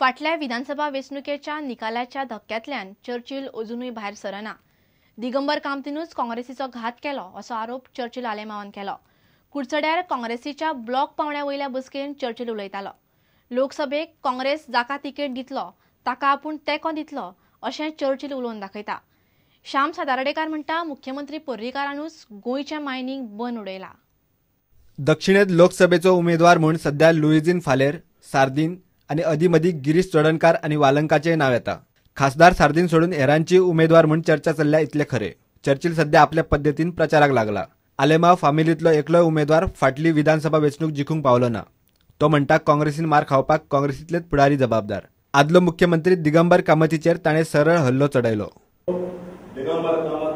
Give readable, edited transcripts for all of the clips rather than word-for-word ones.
फाटल्या विधानसभा वेंचणुकेच्या निकालाच्या धक्क्यांतल्यान चर्चिल अजुनूय भायर सरना. दिगंबर कामतीनूच काँग्रेसीचो घात केलो असो आरोप चर्चिल आलेमावान केलो. कुडचड्यार काँग्रेसीच्या ब्लॉक पावंड्या वयल्या बसकेन चर्चिल उलयतालो. लोकसभेक काँग्रेस जाका तिकेट दितलो ताका आपूण तेंको दितलो अशें चर्चिल उलोवन दाखयता. श्याम सातार्डेकार म्हणटा मुख्यमंत्री पर्रीकारानूच गोंयचें मायनिंग बंद उडयला. दक्षिणेत लोकसभेचो उमेदवार म्हूण सध्या लुईझिन फालेर, सार्दीन आनी अदीमदी गिरीश चोडणकार आनी वालंकाचें नांव येता. खासदार सार्दीन सोडून हेरांची उमेदवार म्हूण चर्चा चल्ल्या इतलें खरें. चर्चिल सध्या आपल्या पद्दतीन प्रचाराक लागला. आलेमाव फामिलींतलो एकलोय उमेदवार फाटली विधानसभा वेंचणूक जिखूंक पावलो ना. तो म्हणटा काँग्रेसीन मार खावपाक काँग्रेसींतलेच फुडारी जबाबदार. आदलो मुख्यमंत्री दिगंबर कामतीचेर ताणें सरळ हल्लो चडयलो. दिगंबर कामत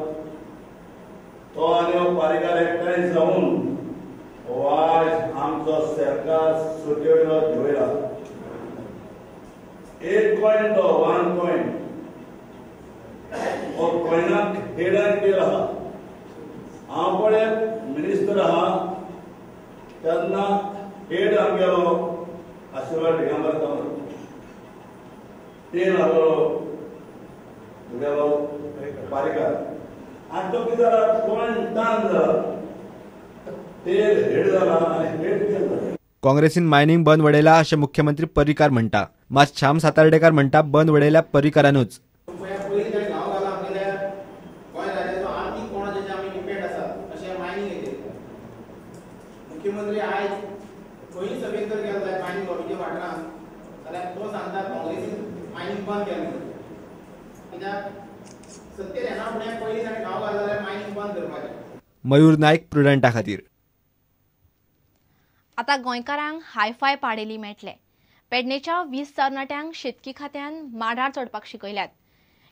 तो आनी पारीकार एकठांय जावन आयज आमचो सरकार सुटयलो धुयला. एक कॉयन तो वन कॉयन हो कॉयनाक हेड आनी टेल आहा. हांव पळय मिनिस्टर आहा तेन्ना हेड आमगेलो आशिल्लो दिगंबर कामत, टेल आहलो तुगेलो पारीकार. आनी तो कितें जाला कॉयन टान जाला, तेल हेड जाला आनी हेड तेल जाला. काँग्रेसीन मायनिंग बंद वडयला अशें मुख्यमंत्री पर्रीकार म्हणटा. मात श्याम सातार्डेकार म्हणटा बंद वडयल्या पर्रीकारानूच. मुख्यमंत्री आयज खंय सभेक जर गेलो जाल्यार मायनिंग लॉबीच्या वाठारांत जाल्यार तो सांगता काँग्रेसीन मायनिंग बंद केलें. कित्याक सत्तेर येना फुडें पयलीं ताणें घाव घालो जाल्यार मायनिंग बंद करपाचें. मयूर नायक, प्रुडंटा खातीर. आतां गोंयकारांक हायफाय पाडेली मेळटले. पेडणेच्या 20 तरणाट्यांक शेतकी खात्यान माडार चडपाक शिकयल्यात.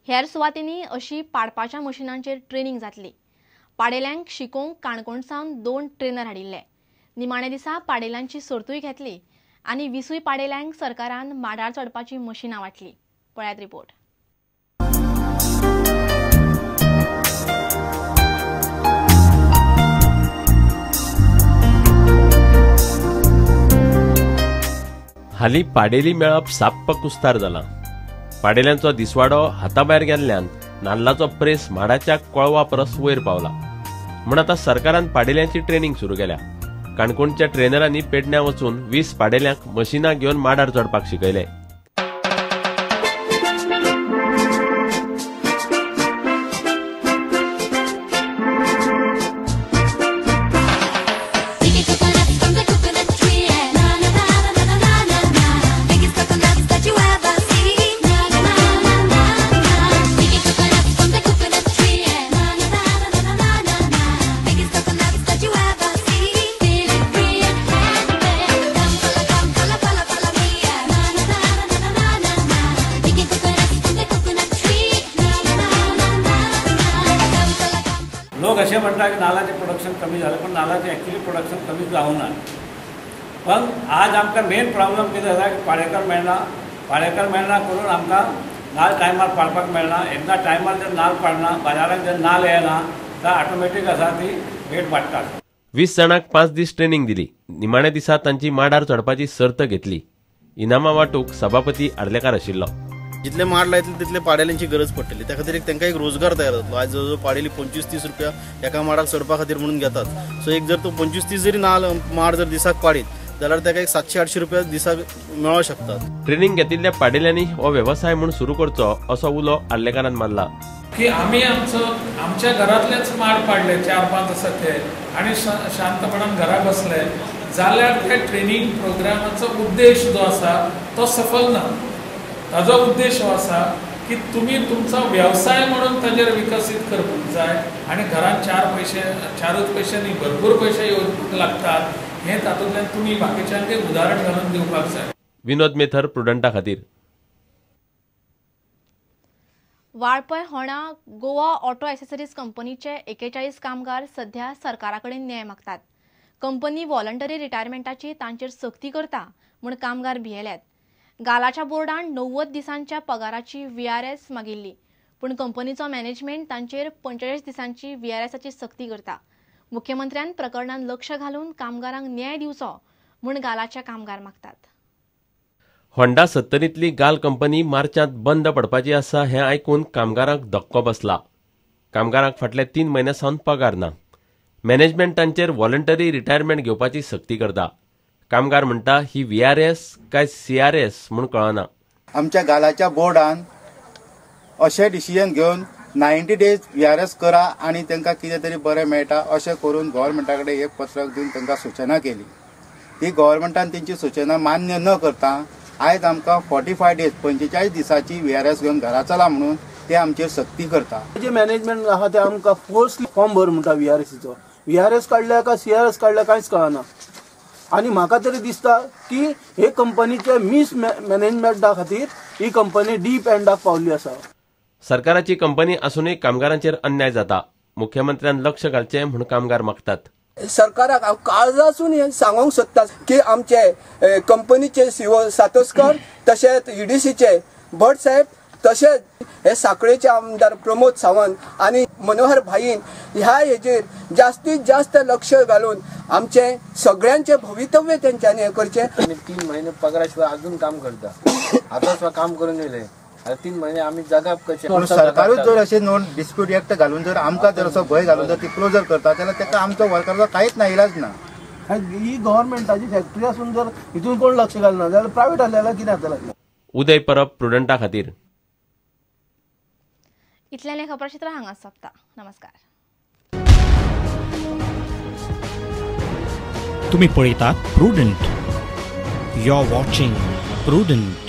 हेर सुवातींनी अशी पाडपाच्या मशिनांचेर ट्रेनिंग जातली. पाडेल्यांक शिकोवंक काणकोण सावन 2 ट्रेनर हाडिल्ले. निमाण्या दिसा पाडेल्यांची सर्तूय घेतली आनी 20 पाडेल्यांक सरकारान माडार चडपाची मशिनां वांटली. पळयात रिपोर्ट. हालीं पाडेली मेळप साप्प कुस्तार जाला. पाडेल्यांचो दिसवाडो हाताभायर गेल्ल्यान नाल्लाचो प्रेस माडाच्या कोळवा परस वयर पावला. म्हूण आतां सरकारान पाडेल्यांची ट्रेनिंग सुरू केल्या. काणकोणच्या ट्रेनरांनी पेडण्यां वचून 20 पाडेल्यांक मशिनां घेवन माडार चडपाक शिकयले. लोक अशें म्हणटा की नाल्लाचें प्रोडक्शन कमी जालें, पण नाल्लाचें एक्चुअली प्रोडक्शन कमी जावंक ना. पण आज आमकां मेन प्रॉब्लम कितें आसा की पाडेकार मेळना. पाडेकार मेळना करून आमकां नाल्ल टायमार पाडपाक मेळना. एकदां टायमार जर नाल्ल पाडना, बाजारांत जर नाल्ल येना तर ऑटोमॅटीक आसा ती रेट वाडटा. 20 जाणांक 5 दीस ट्रेनिंग दिली. निमाण्या दिसा तांची माडार चडपाची सर्त घेतली. इनामां वांटूंक सभापती आर्लेकार आशिल्लो. जितले माड लायतले तितले पाडेल्यांची गरज पडटली. त्या खातीर एक तांकां एक रोजगार तयार जातलो. आयज जवळ जवळ पाडेली 25-30 रुपया एका माडाक चडपा खातीर म्हणून घेतात. सो एक जर तो 25-30 जरी नाल्ल माड जर दिसाक पाडीत जाल्यार ताका एक 700-800 रुपया दिसाक मेळोंक शकतात. ट्रेनिंग घेतिल्ल्या पाडेल्यांनी हो वेवसाय म्हूण सुरू करचो असो उलो आर्लेकारान मारला. की आमी आमचो आमच्या घरांतलेच माड पाडले 4-5 आसा ते आनी शांतपणान घरा बसले जाल्यार त्या ट्रेनिंग प्रोग्रामाचो उद्देश जो आसा तो सफल ना. ताजो उद्देश हो आसा की तुमी तुमचो वेवसाय म्हणून ताजेर विकसीत करपाक जाय आनी घरांत 4 पयशे, 4च पयशे न्ही भरपूर पयशे येवपाक लागतात हें तातूंतल्यान तुमी बाकीच्यांक एक उदाहरण घालून दिवपाक जाय. विनोद मेथर, प्रुडंटा खातीर. वाळपय होणा गोवा ऑटो ॲसेसरीज कंपनीचे 41 कामगार सध्या सरकारा कडेन न्याय मागतात. कंपनी व्हॉलंटरी रिटायरमेंटाची तांचेर सक्ती करता म्हूण कामगार भियेल्यात. गालाच्या बोर्डान 90 दिसांच्या पगाराची व्हीआरएस मागिल्ली, पूण कंपनीचो मॅनेजमेंट तांचेर 45 दिसांची व्हीआरएसाची सक्ती करता. मुख्यमंत्र्यान प्रकरणान लक्ष घालून कामगारांक न्याय दिवचो म्हूण गालाचे कामगार मागतात. होंडा सत्तरींतली गाल कंपनी मार्चांत बंद पडपाची आसा हें आयकून कामगारांक धक्को बसला. कामगारांक फाटल्या 3 म्हयन्यां सावन पगार ना. मॅनेजमेंट तांचेर व्हॉलंटरी रिटायरमेंट घेवपाची सक्ती करता. कामगार म्हणटा ही VRS काय CRS म्हूण कळना. आमच्या गालाच्या बोर्डान अशें डिसिजन घेवन 90 डेज VRS करा आनी तांकां कितें तरी बरें मेळटा अशें करून गव्हर्मेंटा कडेन एक पत्रक दिवन तांकां सुचना केली. ती गव्हर्मेंटान तेंची सुचना मान्य न करता आयज आमकां 45 डेज 45 दिसांची VRS घेवन घरा चला म्हणून ते आमचेर सक्ती करता. जे मॅनेजमेंट आहा ते आमकां फोर्सली फॉर्म भर म्हणटा VRSचो. VRS काडल्या काय CRS काडल्या कांयच कळना. आनी म्हाका तरी दिसता की हे कंपनीचे मिस मॅनेजमेंटा खातीर ही कंपनी डीप एंडाक पावल्ली आसा. सरकाराची कंपनी आसूनय कामगारांचेर अन्याय जाता. मुख्यमंत्र्यान लक्ष घालचें म्हूण कामगार मागतात. सरकाराक हांव काळजासून हें सांगूंक सोदता की आमचे कंपनीचे सीओ सातोस्कर, तशेंच EDCचे भट साहेब, तशेंच हे साखळेचे आमदार प्रमोद सावंत आनी मनोहर भाईन ह्या हेजेर जास्तीत जास्त लक्ष घालून आमचे सगळ्यांचे भवितव्य तेंच्यांनी हें करचें. आमी 3 महिने पगारा शिवाय अजून काम करता. आतां सुद्दां काम करून येयले. 3 महिने आमी जगप कशें. सरकारूच जर अशें नोन डिस्प्यूट एक्ट घालून जर आमकां जर असो भंय घालून जर ती क्लोजर करता जाल्यार ताका आमचो वर्कराचो कांयच ना इलाज ना. ही गव्हर्मेंटाची फॅक्टरी आसून जर हितून कोण लक्ष घालना जाल्यार प्रायवेट आसले जाल्यार कितें जातलें. उदय परब प्रुडंटा खातीर. इतल्यान खबरचित्र हांगा सोंपता. नमस्कार. तुम्ही पळयतात Prudent. You are watching Prudent.